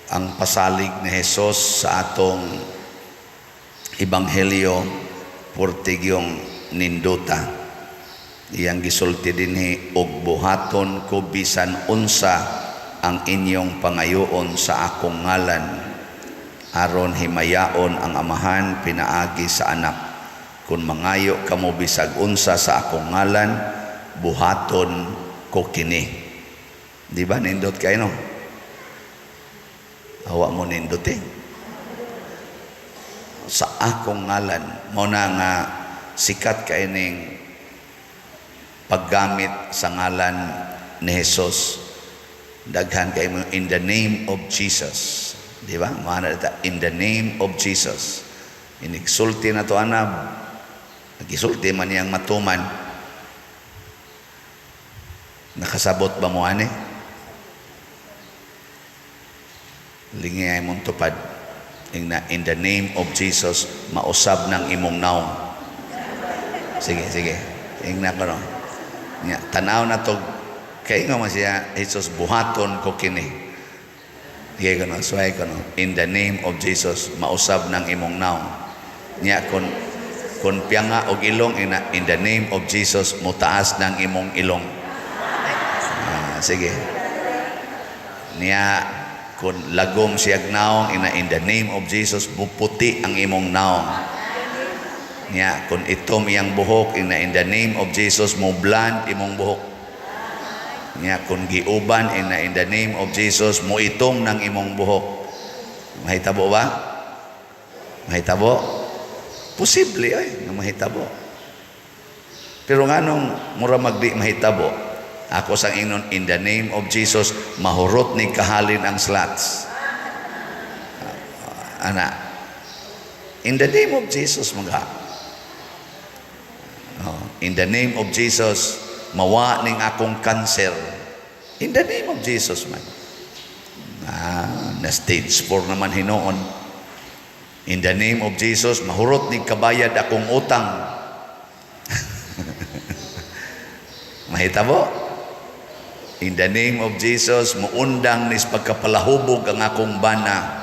Ang pasalig ni Jesus sa atong ebanghelyo purtigyong nindota. Iyang gisulti dinhi, "Ug buhaton ko bisan unsa ang inyong pangayoon sa akong ngalan, aron himayaon ang Amahan pinaagi sa Anak. Kung mangayo kamo bisag unsa sa akong ngalan, buhaton ko kini." Di ba nindot kayo, no? Awa mo nindot eh. Sa akong ngalan, mao na nga sikat kay ning paggamit sa ngalan ni Jesus. Daghan kay mo "in the name of Jesus." Di ba? Mana ta "in the name of Jesus". Inigsulti na to anab. Nagisulti man niyang matuman. Nakasabot ba mo ani? Lingay mong tupad. Ingna, "In the name of Jesus, mausab ng imong naong." Sige, sige. Ingna ko, no. Nya, tanaw na to, kay nga man siya, Jesus, "Buhaton ko kini." Sige ko no, suway ko no. "In the name of Jesus, mausab ng imong naong." Nya, kung piyanga og ilong, ina, "In the name of Jesus, mutaas ng imong ilong." Ah, sige. Niya, kung lagom siyag naong, ina, "In the name of Jesus, muputi ang imong naong." Niya, kung itom iyang buhok, ina, "In the name of Jesus, mo blonde imong buhok." Niya, kung giuban, ina, "In the name of Jesus, mo itom ng imong buhok." Mahitabo ba? Mahitabo? Posible ay, nga mahitabo. Pero nganong mura magdi mahitabo? Ako sang ingnon, "In the name of Jesus, mahurot ni kahalin ang slots." Ana. In the name of Jesus, mga. Oh, "In the name of Jesus, mawa ning akong cancer." In the name of Jesus man. Ah, na stage 4 naman hinuon. "In the name of Jesus, mahurot ning kabayad akong utang." Mahitabo? "In the name of Jesus, muundang nis pagkapalahubog ang akong bana."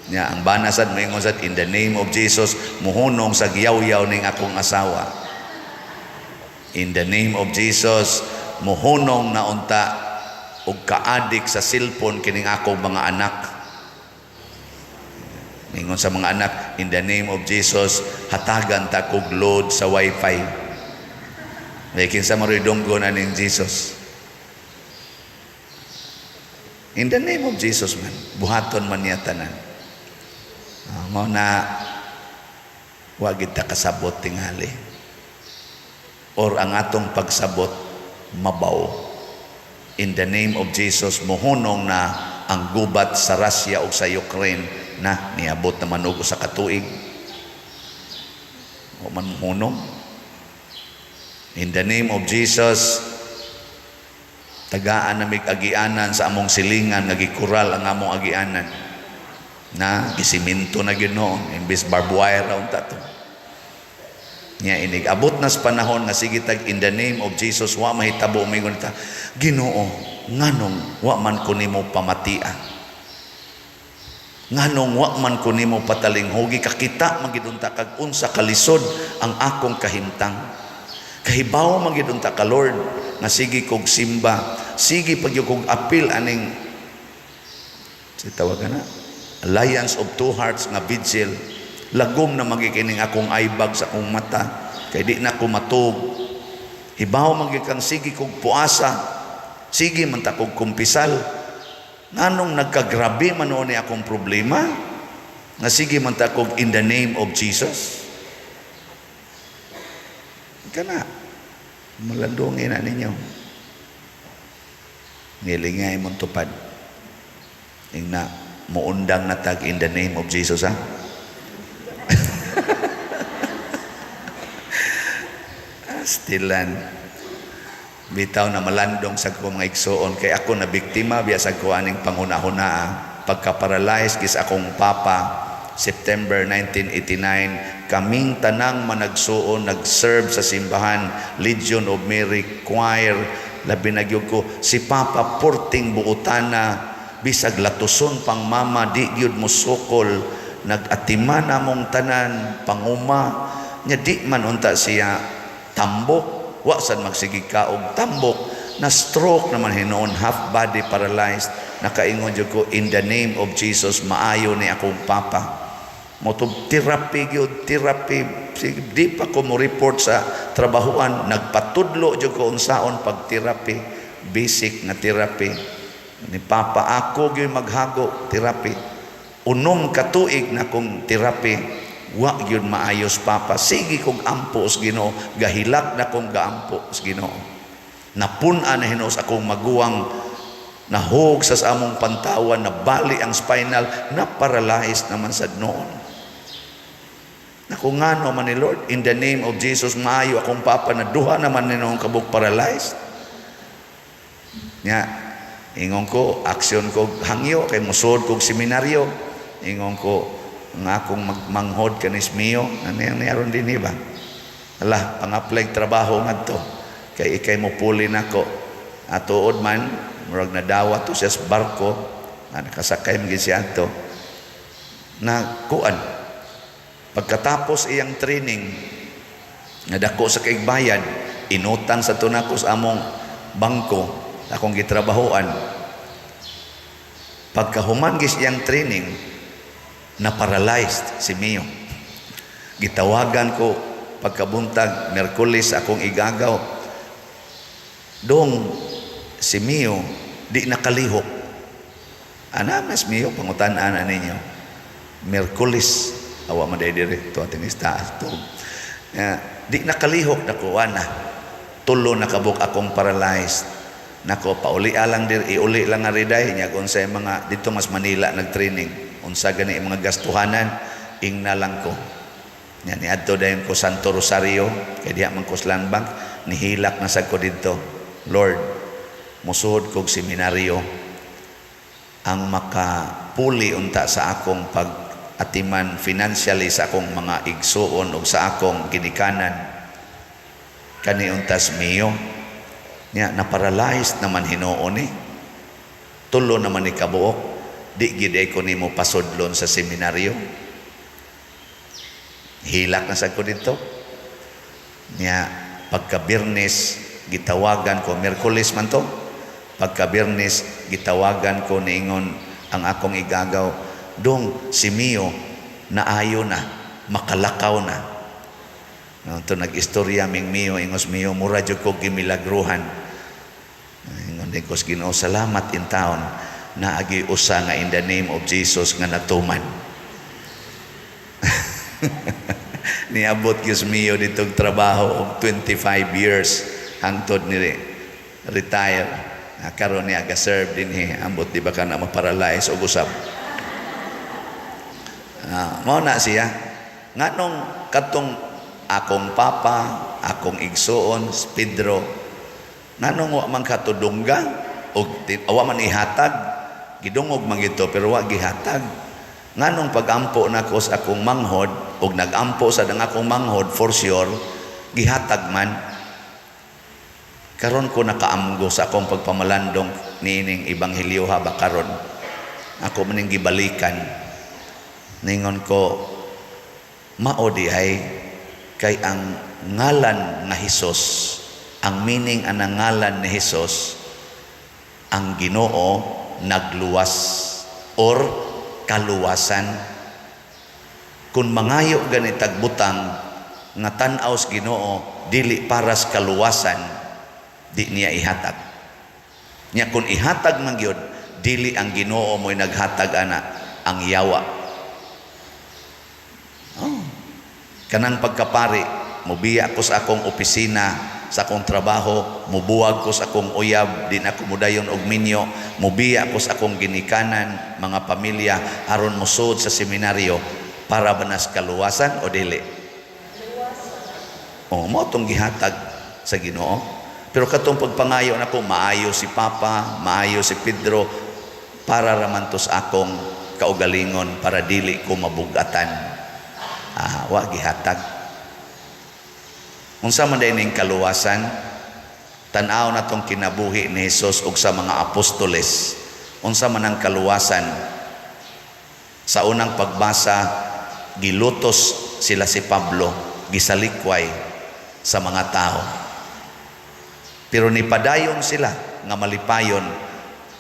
Nya, ang bana sad moingon sad, "In the name of Jesus, muhunong sa giyaw-yaw ning akong asawa." "In the name of Jesus, muhunong na unta og kaadik sa cellphone kining akong mga anak." Ningon sa mga anak, "In the name of Jesus, hatagan ta kog load sa wifi." May kinsa maroy dunggo na ning Jesus. In the name of Jesus man, buhaton man niya tanan. Mao na wa gid ta kasabot tingali. Or ang atong pagsabot mabaw. "In the name of Jesus, muhunong na ang gubat sa Russia o sa Ukraine," na niabot naman og usa ka tuig. O man muhunong. "In the name of Jesus, tagaan namig agianan sa among silingan nga gikural ang among agianan." Na gisiminto na gyud noon imbes barbed wire ra unta to. Nya inig abot na sa panahon nga sige tag "in the name of Jesus", wa mahitabo, mingon ta, "Ginoo, nganong wa man ko nimo pamatia? Nganong wa man ko nimo patalinghugi? Kakita man gid unta kag unsa kalisod ang akong kahimtang. Kahibaw man gid unta ka, Lord, nga sige kog simba, sige pag kog apil aning si tawag na Alliance of Two Hearts nga vigil. Lagom na magikining akong eyebag sa akong mata kay di na ko matug. Hibaw man gyud kang sige kog puasa, sige man ta kog kumpisal. Nganong nagkagrabe man ni akong problema nga sige man ta kog 'in the name of Jesus'?" Kana malandungin na ninyo. Nilingay mong tupad. Ingna, muundang na tag "in the name of Jesus", ha? Stilan. Bitaw na malandong sa ko mga igsoon kay ako na biktima biya sa ko aning panghuna-huna. Pagka-paralyze kis akong papa September 1989, kaming tanang managsuon nag-serve sa simbahan, Legion of Mary Choir, labi na gyud ko si Papa, porting buotana. bisag latuson pang mama, di gyud mosukol. Nag-atiman among tanan, panguma nya, di man unta siya tambok, wa sad magsige kaog tambok. Na stroke naman hinuon, half body paralyzed. Nakaingon jud ko, "In the name of Jesus, maayo ni akong papa." Mo therapy gyud, therapy. Sige, di pa ko mo report sa trabahuan, nagpatudlo jud ko unsaon pag therapy, basic na therapy. Ni papa, ako gyud maghago, therapy. 6 ka tuig na kong therapy, wa gyud maayos papa. Sige kog ampo sa Ginoo, gahilak na kong gaampo sa Ginoo. Napun-an na hinuon sa akong maguwang, nahug sa among pantawan, nabali ang spinal, na paralyzed naman sad noon. Naku, ngano man ni Lord, in the name of Jesus, maayo akong papa na duha naman ni noong kabuk paralyzed. Nya, ingon ko, aksyon ko hangyo, kay musod kog seminaryo. Ingon ko, nga akong magmanghod kanis Mio, ano yung niyaron din ba? Ala, pang-apply trabaho ngadto. Kay ikay mo puli nako. Atuod man, murag nadawa to siya sa barko, na nakasakay man gyud siya ato. Na kuan, pagkatapos iyang training, nga dako sa kaigbayad, inutang sa tunako sa among bangko, akong gitrabahoan. Pagkahuman gis iyang training, na paralyzed si Mio. Gitawagan ko pagkabuntag, Merkulis, akong igagaw. "Dong, si Mio, di nakalihok." Ana mas Mio, pangutan-an ninyo. Merkulis, awa man day diri to ating ista to. Di nakalihok na ko ana. Tulo na kabuk akong paralyzed. Nako, pauli lang dir, iuli lang nga riday nya unsay mga dito mas Manila nag-training. Unsa gani mga gastuhanan, ingna lang ko. Nya niadto dayon ko Santo Rosario kay diha man ko sa Land Bank, nihilak na sad ko didto. "Lord, musuhod kog seminaryo, ang makapuli unta sa akong pag atiman financially sa akong mga igsuon ug sa akong ginikanan kani untas Mio." Nya na paralyzed naman hinuon ni, tulo naman ni kabuok, di gid ko nimo pasudlon sa seminaryo. Hilak na sad ko dito. Nya pagka Biyernes gitawagan ko, Miyerkules man to, pagka Biyernes gitawagan ko, niingon ang akong igagaw, "Dong, si Mio naayo na, makalakaw na." No, to nag-istorya ming Mio, ingos Mio, "Mura jud ko gimilagruhan." Ingon din ko sa Ginoo, "Salamat in town naagi usa nga in the name of Jesus nga natuman." Niabot gyud Mio ditong trabaho og 25 years hangtod ni retire. Ah, karon niya ga-serve dinhi, ambot di ba ka na ma-paralyze og usab. Ah, mao na siya. Nganong katong akong papa, akong igsuon, si Pedro, nganong wa man katudungga og wa man ihatag, gidungog man gito pero wa gihatag. Nganong pagampo nako sa akong manghod og nagampo sa ang akong manghod, for sure gihatag man? Karon ko nakaamgo sa akong pagpamalandong niining ebanghelyo ha ba, karon ako maning gibalikan. Ningon ko, mao di ay kay ang ngalan nga Hesus, ang meaning anang ngalan ni Hesus, ang Ginoo nagluwas or kaluwasan. Kung mangayo ganitag butang nga tan-aw sa Ginoo dili para sa kaluwasan, di niya ihatag. Nya kung ihatag man gyud, dili ang Ginoo mo'y naghatag ana, ang yawa. Oh. Kanang pagkapari, mubiya ko sa akong opisina, sa akong trabaho, mubuwag ko sa akong uyab, di na ako mudayon og minyo, mubiya ko sa akong ginikanan, mga pamilya, aron mosud sa seminaryo, para ba nas kaluwasan o dili? Oh, mo tong gihatag sa Ginoo. Pero katong pagpangayo nako, maayo si Papa, maayo si Pedro, para raman to sa akong kaugalingon, para dili ko mabugatan. Ah, wa gihatag. Unsa man day ning kaluwasan? Tan-aw na tong kinabuhi ni Jesus ug sa mga apostoles. Unsa man ang kaluwasan? Sa unang pagbasa, gilutos sila si Pablo, gisalikway sa mga tao. Pero nipadayon sila nga malipayon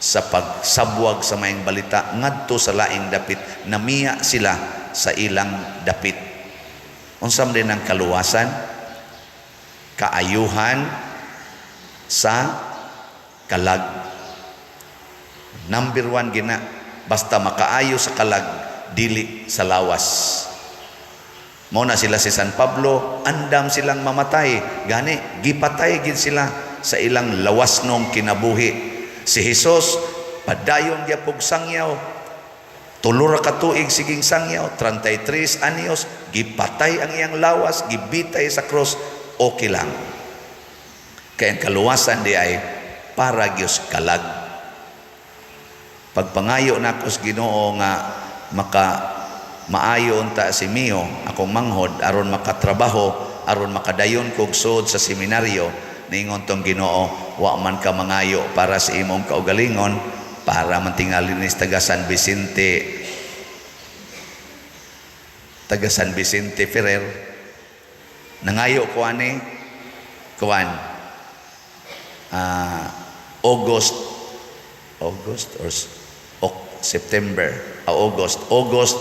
sa pagsabwag sa maayong balita ngadto sa laing dapit, namiya sila sa ilang dapit. Unsa man din ang kaluwasan? Kaayuhan sa kalag. Number one gina, basta makaayo sa kalag, dili sa lawas. Mao na sila si San Pablo, andam silang mamatay. Gani, gipatay gid sila sa ilang lawas nong kinabuhi. Si Jesus, padayon gyapog sangyaw. 3 ra ka tuig siging sangyaw, 33 anyos, gipatay ang iyang lawas, gibitay sa cross, okay lang. Kaya ang kaluwasan di ay para gyud kalag. Pagpangayo nako sa Ginoo nga maka maayo unta si Mio, akong manghod, aron makatrabaho, aron makadayon kog sud sa seminaryo, niingon tong Ginoo, "Wa man ka mangayo para sa imong kaugalingon, para man tingali ni taga San Vicente, taga San Vicente Ferrer." Nangayo ko ani kuan August, August or September, August, August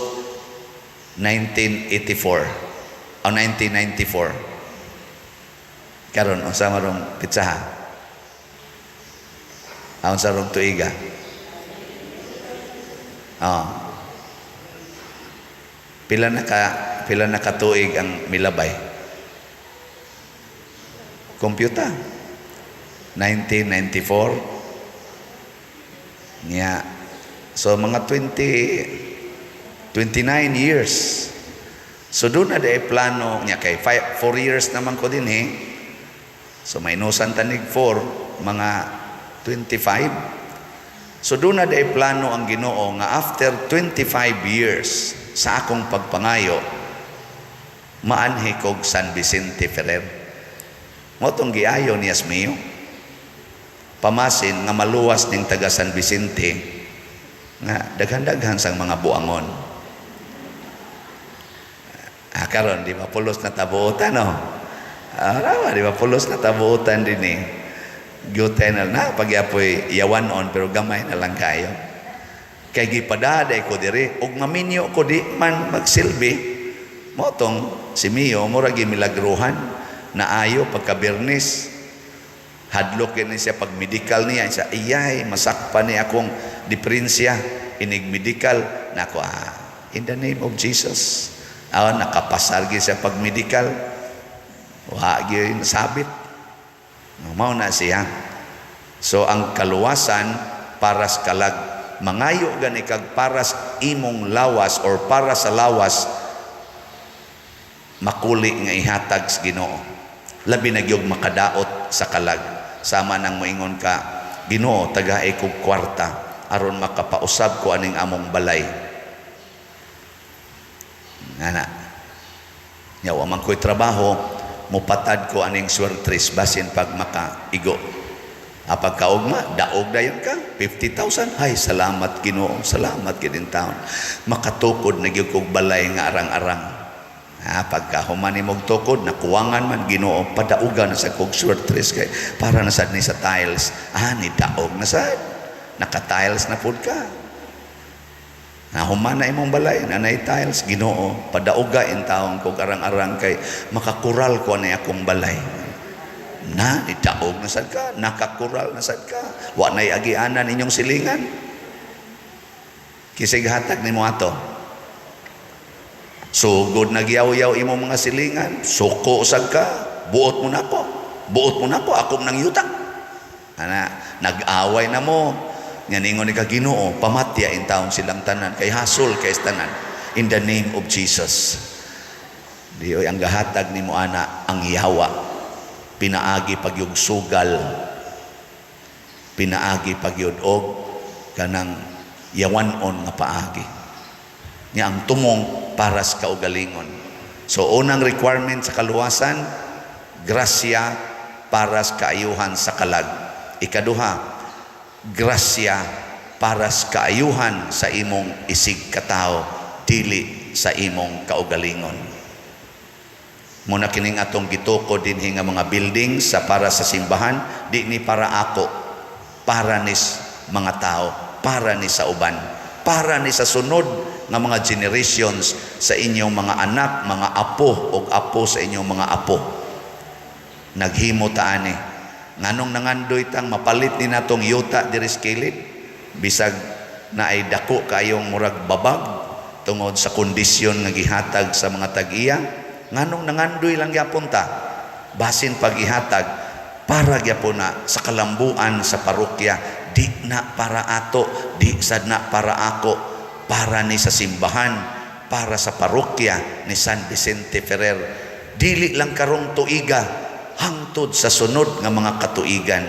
1984 o 1994. Karon unsa marong pitsaha? Unsa rong tuiga? Oh. Pila na ka tuig ang milabay? Computer. 1994 niya. So mga 20 29 years. So doon na diay plano niya kay 4 years naman ko din eh. So minusan tanig 4, mga 25. So doon na diay plano ang Ginoo nga after 25 years sa akong pagpangayo, maanhi kog San Vicente Ferrer. Mao tong giayo ni Asmio. Pamasin nga maluwas ning taga San Vicente nga daghan-daghan sang mga buangon. Ah, karon di ba pulos na tabuotan, no? Ah, rawa, di ba pulos na tabuotan din eh. Gyutay na na pagyapoy yawanon pero gamay na lang kayo. Kay gipadaday ko diri ug maminyo ko, di man magsilbi. Mao tong si Mio mura gi milagruhan na ayo pagka Biyernes. Hadlok ni siya pag medical niya siya, iyay masakpan ni akong diferensya inig medical nako. Ah, in the name of Jesus. Ah, nakapasar gyud siya pag medical. Wa gyud sabit. Mao na siya. So ang kaluwasan para sa kalag. Mangayo gani kag para sa imong lawas or para sa lawas, makuli nga ihatag sa Ginoo. Labi na gyud makadaot sa kalag. Sama nang moingon ka, "Ginoo, tagae kog kwarta aron makapausab ko aning among balay." Ngana. Nya wa man ko'y trabaho, mupatad ko aning swertres basin pag makaigo. Ah, pagkaugma, daog dayon ka, 50,000. Ay, salamat Ginoo, salamat gid taon. Makatukod na gyud kog balay nga arang-arang. Ha, pagka human nimog tukod, nakuwangan man, "Ginoo, padaugan na sa kog swertres kay para na sad ni sa tiles." Ah, ni daog na sad. Naka-tiles na pud ka. Nahuman na imong balay, nanay tiles, "Ginoo, padauga in taon kog arang-arang kay makakural ko ani akong balay." Na, nidaog na sad ka, nakakural na sad ka. Wa na'y agianan inyong silingan. Kisig hatag nimo ato. Sugod nagyaw-yaw imong mga silingan, suko sad ka, "Buot mo nako. Buot mo nako, ako nang yuta." Ana, nag-away na mo. Nga ningon ni ka, "Ginoo, pamatya in taon silang tanan kay hasol kay tanan." In the name of Jesus. Di oy ang gahatag nimo ana ang yawa. Pinaagi pagyug sugal. Pinaagi pagyud og kanang yawanon nga paagi. Nya ang tumong para sa kaugalingon. So unang requirement sa kaluwasan, grasya para sa kaayuhan sa kalag. Ikaduha, grasya Para sa kaayuhan sa imong isig katawo, dili sa imong kaugalingon. Muna kining atong gitukod dinhi nga mga buildings sa para sa simbahan, di ni para ako, para ni mga tao, para ni sa uban, para ni sa sunod nga mga generations, sa inyong mga anak, mga apo ug apo sa inyong mga apo. Naghimo ta ani. Nganong nangandoy tang mapalit ni natong yuta diri sa kilid, bisag naay dako kayong murag babag tungod sa kondisyon nga gihatag sa mga tag-iya? Nganong nangandoy lang gyapon ta? Basin pag-ihatag para gyapon na sa kalambuan sa parokya, di na para ato, di sad na para ako, para ni sa simbahan, para sa parokya ni San Vicente Ferrer. Dili lang karong tuiga, hangtod sa sunod nga mga katuigan.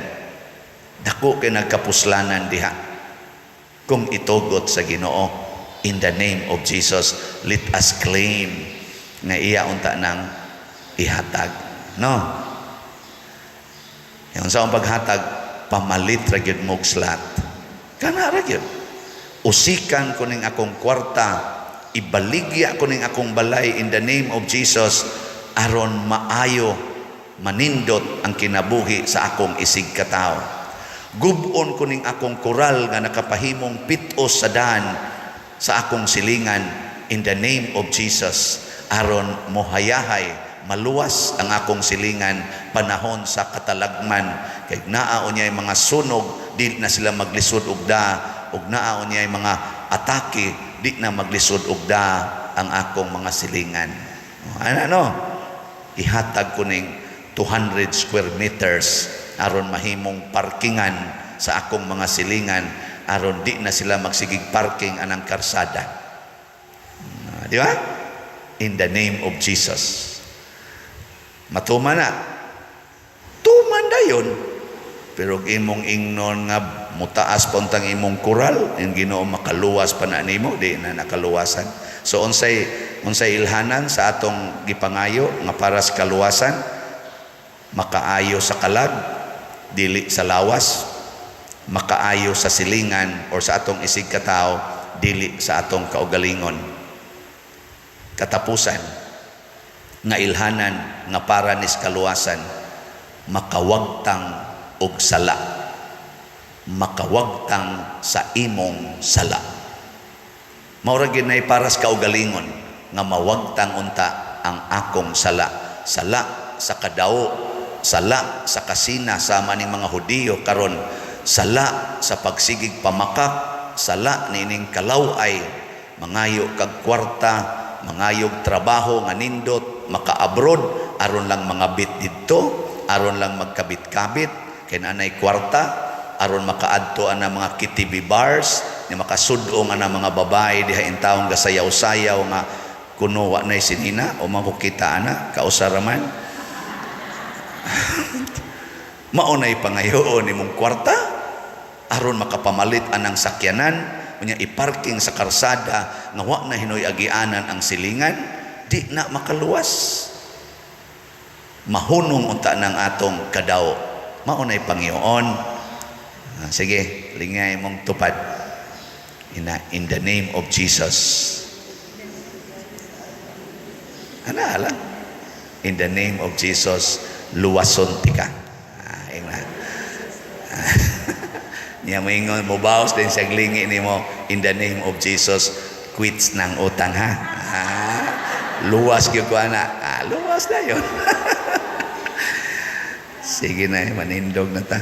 Dako kay nagkapuslanan diha kung itugot sa Ginoo. In the name of Jesus, let us claim nga iya unta nang ihatag, no? Yung sa akong paghatag, pamalit ra gyud mog slot. Kana ra gyud. Usikan ko ning akong kwarta, ibaligya ko ning akong balay in the name of Jesus aron maayo, manindot ang kinabuhi sa akong isig katawo. Gub-on ko ning akong koral nga nakapahimong pitos sa daan sa akong silingan in the name of Jesus aron mohayahay, maluwas ang akong silingan panahon sa katalagman, kay naa unyay mga sunog, di na sila maglisod og da, ug naa unyay mga atake, di na maglisod og da ang akong mga silingan. Ano, ano? Ihatag ko ning 200 square meters aron mahimong parkingan sa akong mga silingan, aron di na sila magsigig parking anang karsada. Ah, di ba? In the name of Jesus. Matuman na. Tuman dayon. Pero imong ingnon nga mutaas pa untang imong koral, yung Ginoo makaluwas pa na nimo, di na nakaluwasan. So unsay unsay ilhanan sa atong gipangayo nga para sa kaluwasan? Makaayo sa kalag, dili sa lawas, makaayo sa silingan or sa atong isig katao, dili sa atong kaugalingon. Katapusan nga ilhanan nga para nis kaluwasan: makawagtang og sala, makawagtang sa imong sala. Mao ra gyud nay para sa kaugalingon nga mawagtang unta ang akong sala, sala sa kadawo, sala sa kasina sama ning mga Hudiyo karon, sala sa pagsigig pamakak, sala niining kalaway, mangayo kag kwarta, mangayog trabaho nga nindot, maka-abroad aron lang mangabit didto, aron lang magkabit-kabit kay naanay kwarta, aron makaadto ana mga KTV bars ni makasud-ong ana mga babae diha intawong gasayaw-sayaw nga kuno wa nay sinina o makukita ana kausa ra man. Mao nay pangayoon nimong kwarta aron makapamalit anang sakyanan, unya iparking sa karsada nga wa na hinoy agianan ang silingan. Di na makaluwas. Mahunong unta ng atong kadaw. Mao nay pangayoon. Ah, sige, lingay mong tupad. In the name of Jesus. Ana lang. In the name of Jesus, luwason tika. Ah, ingna. Niya moingon, mobaos din siya lingi nimo, "In the name of Jesus, quits ng utang ha." Ah, luwas gyud ko ana. Ah, luwas na yun. Sige na, manindog na ta.